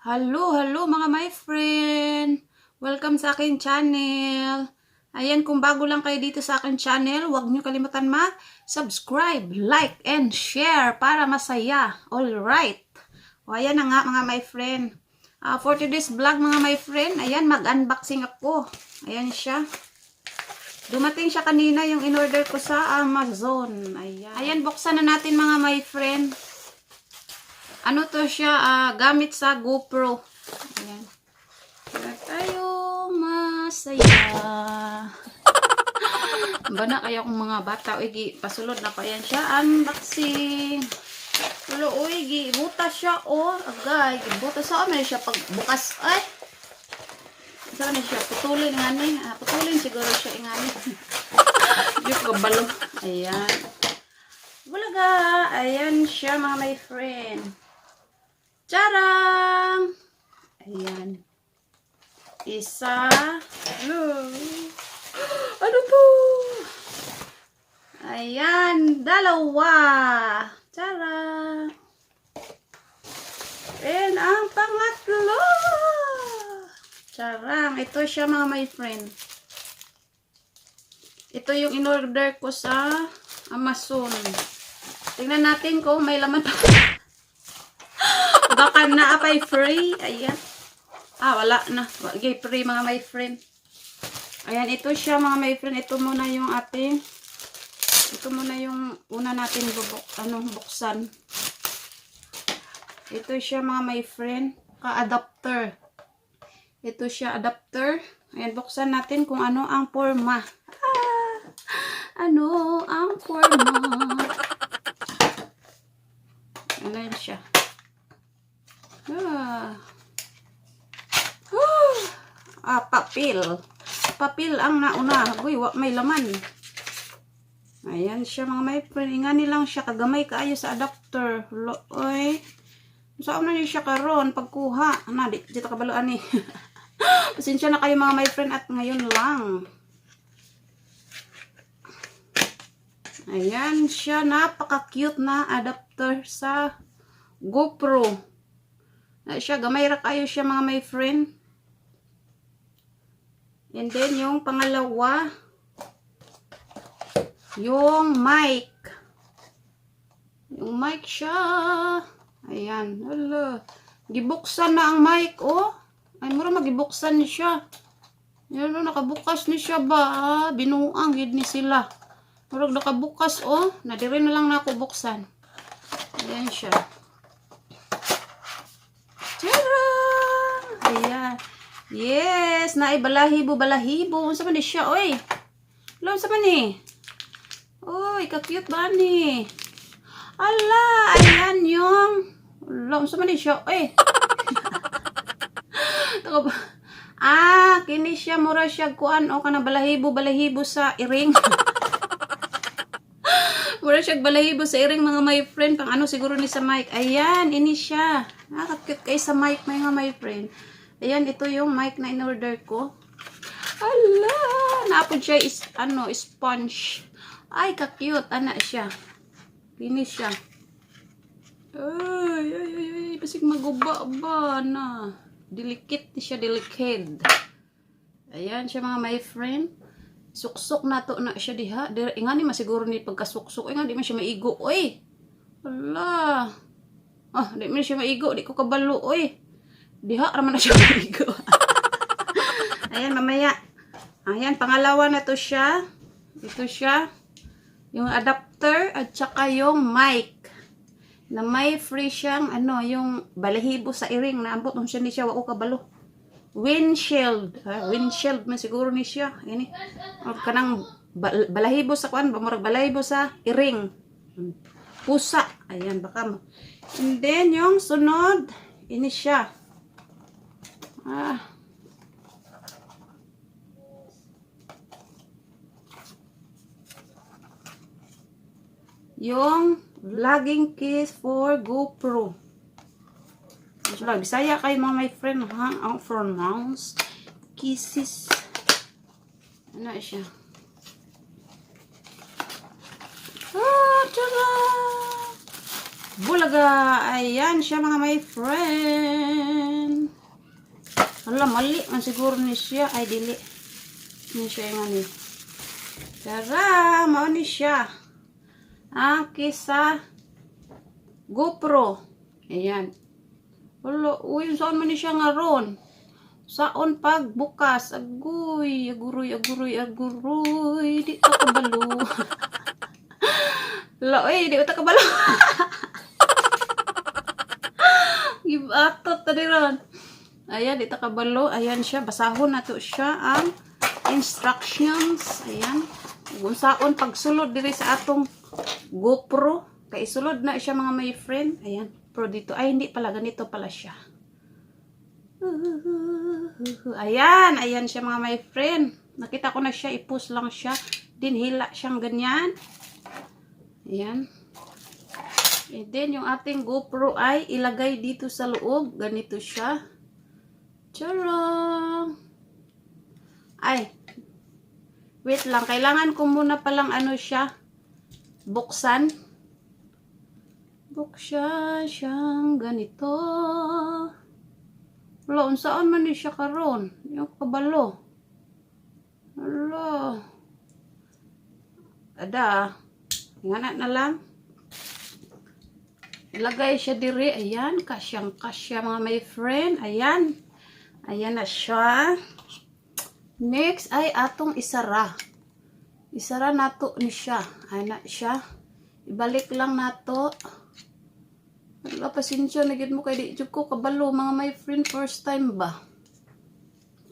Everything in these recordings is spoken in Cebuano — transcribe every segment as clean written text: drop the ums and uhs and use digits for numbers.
Hello, hello mga my friend! Welcome sa akin channel. Ayan, kung bago lang kayo dito sa akin channel, huwag niyo kalimutan mag-subscribe, like, and share para masaya. Alright. O, ayan na nga mga my friend. For today's vlog, mga my friend, ayan, mag-unboxing ako. Ayan siya. Dumating siya kanina, yung in-order ko sa Amazon. Ayan. Ayan, buksan na natin, mga my friend. Ano to siya, gamit sa GoPro. Ayan. Kaya tayo masaya. Bana kayo kung mga bata. Uy, gi, pasulod na pa yan siya. Unboxing. Ulo, uy, gi, butas siya, oh. Agay, butas sa man siya pagbukas. Ay! Saan na siya? Putulin nga ni. Putulin siguro siya nga ni. Diyos ko, balo. Ayan. Bulaga! Ayan siya, mga my friend. Charang! Ayan. Isa. Hello. Ano to? Ayan. Dalawa. Charang! And ang pangatlo. Charang. Ito siya, mga my friend. Ito yung in-order ko sa Amazon. Tingnan natin kung may laman pa. Baka naa pay free. Ayan. Wala na. Okay, free, mga my friend. Ayan, ito siya, mga my friend. Ito muna yung ating ito muna yung una natin ano, buksan. Ito siya, mga my friend. Ka-adapter. Ito siya, adapter. Ayan, buksan natin kung ano ang forma. Ano ang forma? Ano yun siya? Ah. Papel. Papel ang nauna. Uy, wa may laman. Ayan siya, mga my friend. Ingani lang siya. Kagamay kaayo sa adapter. Lo, oy. Saan na niya siya karon pagkuha? Na, di ta kabaloan ni. Pasensya na kayo, mga my friend, at ngayon lang. Ayan siya. Napaka-cute na adapter sa GoPro. Na siya, gamay ra kayo siya, mga my friend. And then, yung pangalawa, yung mic. Yung mic siya. Ayan. Hala. Gibuksan na ang mic, oh. Ay, mura magibuksan ni siya. Yan, oh, nakabukas ni siya ba? Binuang, gid ni sila. Murag nakabukas, oh. Nadiri na lang na ako buksan. Ayan siya. Tara! Ayan. Yes, naay balahibo, balahibo. Unsa man ni siya, oy? Lo, unsa man ni? Oy, ka-cute ba ni? Ala, ayan yung. Ala, unsa man ni siya, oy? Tako ba? Kini siya, mura siya kuan o kana balahibo, balahibo sa iring. Mura siya balahibo sa iring, mga my friend. Pang ano siguro ni sa mic. Ayan, ini siya. Nakaka-cute kay sa mic, mga my friend. Ayan, ito yung mic na in-order ko. Ala, naapod siya is, ano, sponge. Ay, ka-cute. Ana siya. Ini siya. Ay, ay, ay, ay. Basig maguba ba na. Delicate siya, delicate. Ayan siya, mga my friend. Suksok na to na siya diha. Ingani masiguro ni pagkasuksok. Inga di man siya maigo. Oy. Ala. Di man siya maigo. Di ko kabalo. Oy. Diha ra man na siya maigo. Ayan, mamaya. Ayan, pangalawa na to siya. Ito siya. Yung adapter at saka yung mic. Na may free siyang ano, yung balahibo sa iring. Naambot nung siya ni siya, wa ko kabalo. Windshield. Windshield man siguro ni siya. Ini. O, kanang balahibo sa kuan, murag balahibo sa iring. Pusa. Ayan, baka mo. And then, yung sunod, ini siya. Yung vlogging case for GoPro. Wala, Bisaya kayo, mga my friend, ha? Ang pronounce. Kisses. Ano siya? Tara! Bulaga! Ayan siya, mga my friend. Hala, mali man siguro ni siya. Ay, dili. Ni siya yung ano. Tara, mao ni siya. Ang kisa GoPro. Ayan. Hala, uy, saan man ni siya nga ron? Saon pagbukas? Agoy, aguroy, aguroy, aguroy. Di ta kabalo. Hala, uy, di ta kabalo. Gibatot ta ron. Ayan, di ta kabalo. Ayan siya. Basahon nato siya ang instructions. Ayan. Kung saon pagsulod diri sa atong GoPro. Kay isulod na siya, mga my friend. Ayan. Pero dito, ay, hindi pala. Ganito pala siya. Ayan. Ayan siya, mga my friend. Nakita ko na siya. I-push lang siya. Dinhila siyang ganyan. Ayan. And then, yung ating GoPro ay ilagay dito sa loob. Ganito siya. Charong! Ay. Wait lang. Kailangan ko muna palang ano siya. Buksan. Buksan siyang ganito. Wala, unsaan man ni siya karon? Yung kabalo. Wala. Ada. Ngana na lang. Ilagay siya diri. Ayan, kasyang kasya, mga my friend. Ayan. Ayan na siya. Next ay atong isara. Isara nato ni siya. Ana siya. Ibalik lang nato. Wala, pasensya na gid mo kay di jud ko kabalo, mga my friend, first time ba.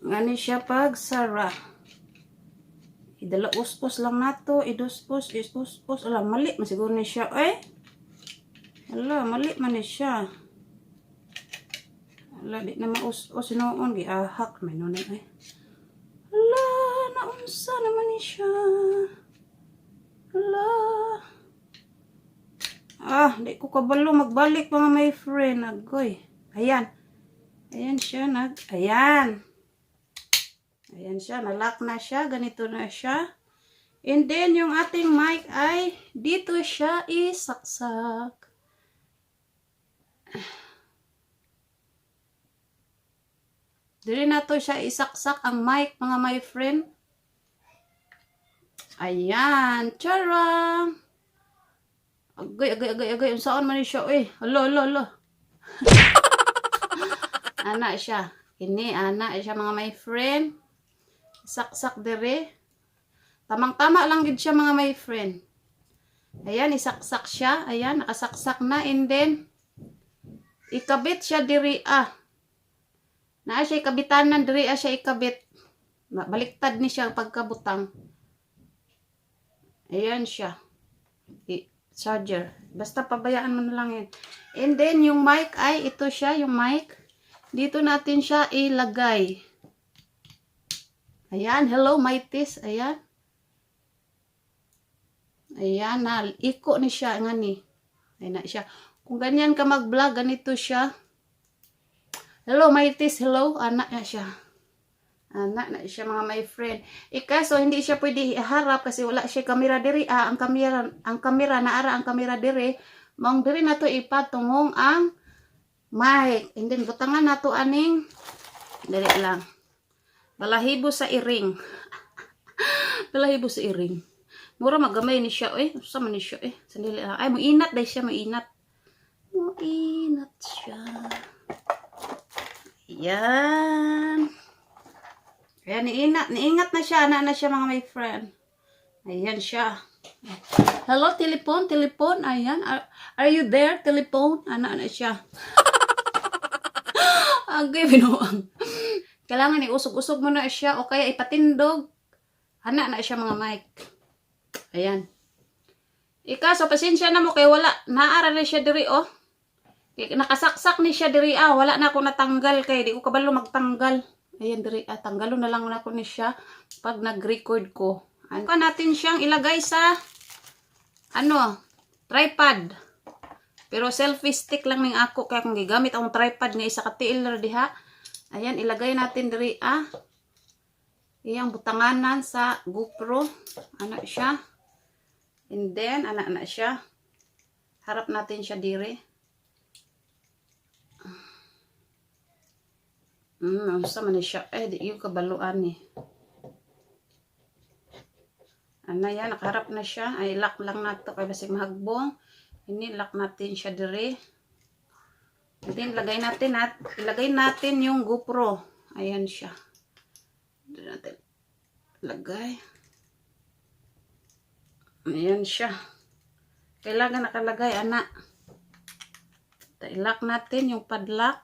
Ngani siya pag sara. Idala us-us lang nato, idus-us, is-us-us. Ala, mali man siguro ni siya eh. Ala, mali man ni siya. Ala, di na maus-us noon giahak man nun eh. Ala, naunsa naman ni siya. Ala. Ah, di ko kabalo magbalik, mga my friend. Agoy. Ayan. Ayan siya ayan. Ayan siya, na-lock na siya. Ganito na siya. And then, yung ating mic ay dito siya isaksak. Dili na to siya isaksak ang mic, mga my friend. Ayan. Charang! Agay, agay, agay, agay. Saan man ni siya? Eh, alo, alo, alo. Ana siya. Kini, ana siya, mga my friend. Saksak dire. Tamang-tama lang gid siya, mga my friend. Ayan, isaksak siya. Ayan, nakasaksak na. And then, ikabit siya diri ah. Naa siya ikabitanan diri ah siya ikabit. Baliktad ni siya pagkabutang. Ayan siya. Charger. Basta pabayaan mo na lang yan. And then, yung mic ay, ito siya, yung mic. Dito natin siya ilagay. Ayan, hello, Mightis. Ayan. Ayan na, iko ni siya, ngani. Ayan na siya. Kung ganyan ka mag-vlog, ganito siya. Hello, Mightis. Hello. Anak na siya. Anak na siya, mga my friend. Ikaso, hindi siya pwede iharap kasi wala siya kamera diri. Ah, ang kamera, naara ang kamera diri. Maong diri na to ipatungong ang mic. And then, butangan na to aning, diri lang. Balahibo sa iring. Balahibo sa iring. Mura magamay ni siya eh. Sa man ni siya eh. Sandali lang. Ay, muinat dahil siya, muinat. Muinat siya. Ayan. Ayan, niinat, niingat na siya. Ana na siya, mga my friend. Ayan siya. Hello, telephone, telephone. Ayan. Are you there, telephone? Ana na siya. Agay, binuang. Kailangan iusog-usog mo na siya o kaya ipatindog. Ana na siya, mga mic. Ayan. Ika, so pasensya na mo kay wala. Naara na siya diri oh. Nakasaksak ni siya diri ah. Wala na ako natanggal kay di ko kabalo magtanggal. Ayan diri ah. Tanggalon na lang nako ni siya pag nag-record ko. Ano natin siyang ilagay sa ano, tripod. Pero selfie stick lang ning ako kaya kung gigamit akong tripod nga isa ka tiil ra diha. Ayan, ilagay natin diri ah. Iyang butanganan sa GoPro. Ano siya? And then, ana na siya. Harap natin siya diri. Unsa man ni siya? Eh, di gyud kabalo ani. Ana yan, nakaharap na siya. Ay, lock lang nato kay basig mahagbong. Ini lock natin siya dire. And then, ilagay natin yung GoPro. Ayan siya. Doon natin lagay. Ayan siya. Kailangan nakalagay, ana. I-lock natin yung padlock.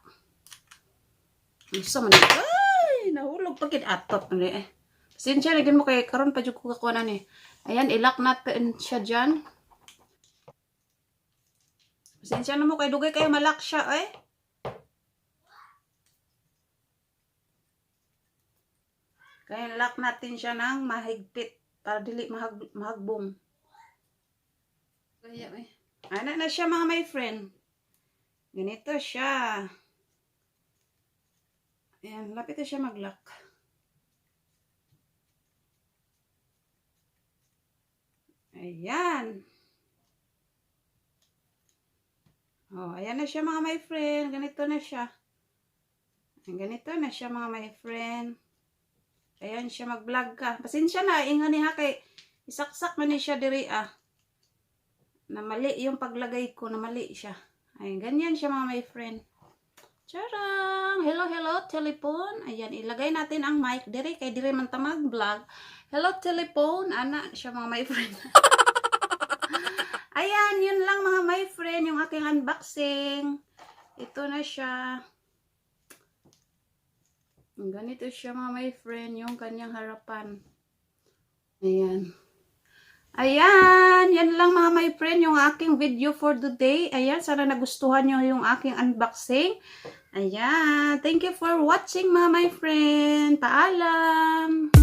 Unsa man ni? Ay, nahulog pa gid atot ni eh. Pasensya na mo kay karon pa jud ko kakuha na ni. Ayan, i-lock natin siya dyan. Pasensya na mo kay dugay kayo ma-lock siya eh. Kaya lock natin siya ng mahigpit para dili mahagbong. Kaya eh. Ana na siya, mga my friend. Ganito siya. Ayan, lapit na siya mag-lock. Ayan. Oh, ayan na siya, mga my friend. Ganito na siya. Ayan, ganito na siya, mga my friend. Ayan siya, mag-vlog ka. Pasensya na, ingan ni ha kay isaksak man ni siya diri ah. Na mali yung paglagay ko, na mali siya. Ayan, ganyan siya, mga my friend. Charang! Hello, hello, telephone. Ayan, ilagay natin ang mic diri kay diri man ta mag-vlog. Hello, telephone. Ana siya, mga my friend. Ayan, yun lang, mga my friend, yung aking unboxing. Ito na siya. Ganito siya, mga my friend, yung kanyang harapan. Ayan. Ayan, yan lang, mga my friend, yung aking video for today. Ayan, sana nagustuhan nyo yung aking unboxing. Ayan, thank you for watching, mga my friend. Paalam!